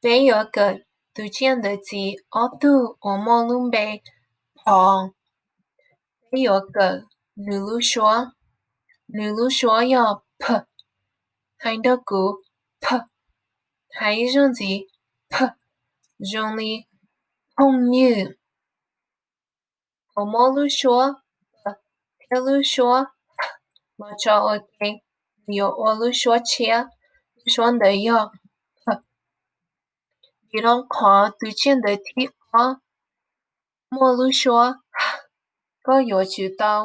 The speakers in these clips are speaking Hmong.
Peb yuav kawm tus tsiaj ntawv txiv ob tug uas muaj lub npe Phos. Peb yuav kawm nws lub suab. Nws lub suab yog P. Hais nrog kuv, P. Hais ib zaug ntxiv, P. Zoo li phooj ywg. Thaum muab lub suab P thiab lub suab H los tso ua ke, nws yuav ua lub suab tshiab. Lub suab ntawd yog P. Vim rau qhov tus tsiaj ntawv thib ob muaj lub suab H, koj yuav tsum tau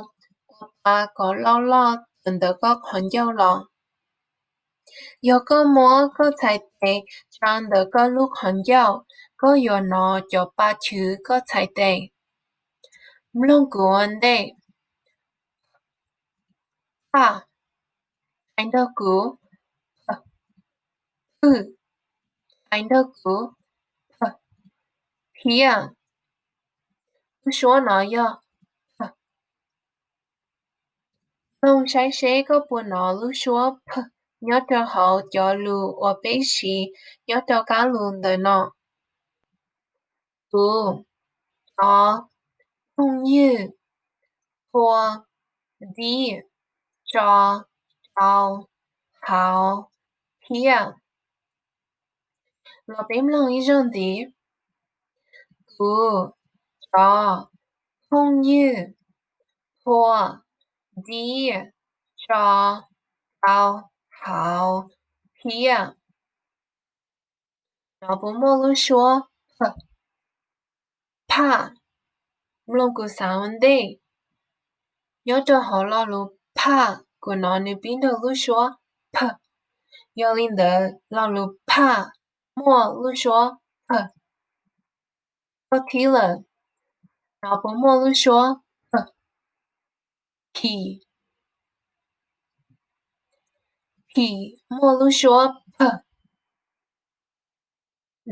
ua pa kom loj loj tawm ntawm koj qhov ncauj los. Yog koj muab koj txhais tes tsa ntawm koj lub qhov ncauj, koj yuav hnov cov pa chwv koj txhais tes. Mloog kuv ua ntej. Phaj. Hais nrog kuv, P. Phwj. Hais nrog kuv, P. Phiaj. Lub suab no yog P. Mloog saib seb koj puas hnov lub suab P nyob rau hauv cov lus uas peb siv nyob rau kab lus ntawm no. Kuv, tsov, phooj ywg, phua, ntxib, tso, rau, hauv, phiaj. Los peb mloog ib zaug ntxiv. Kuv, tsov, phooj ywg, phua, ntxib, tso, rau, hauv, phiaj. Nov puas muaj lub suab P? Phaj. Mloog kuv xav ua ntej. Nyob rau hauv lo lus phaj, kuv hnov nws pib nrog lub suab P. Yog li ntawd lo lus phaj muaj lub suab P. Koj thib lawm. Nov puas muaj lub suab P? Phim. Phim muaj lub suab P.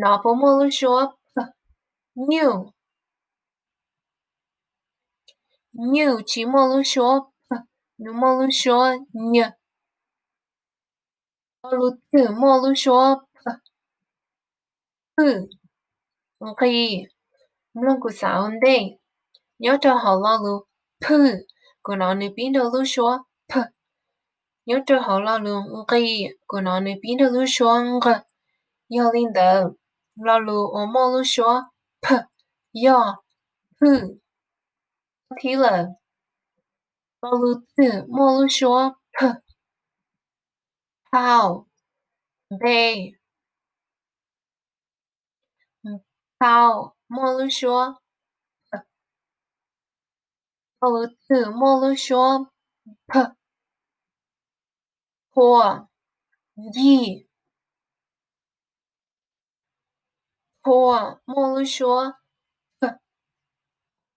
Nov puas muaj lub suab P? Nyuj. Nyuj tsis muaj lub suab P, nws muaj lub suab Ny. Lo lus twg muaj lub suab P? Phwj. Nqis. Mloog kuv xav ua ntej. Nyob rau hauv lo lus phwj, kuv hnov nws pib nrog lub suab P. Nyob rau hauv lo lus nqis, kuv hnov nws pib nrog lub suab nq. Yog li ntawd, lo lus uas muaj lub suab P yog phwj. Thib lawm, lo lus twg muaj lub suab P? Phau. Npe. Phau muaj lub suab P. Lo lus twg muaj lub suab P? Phua. Ncig. Phua muaj lub suab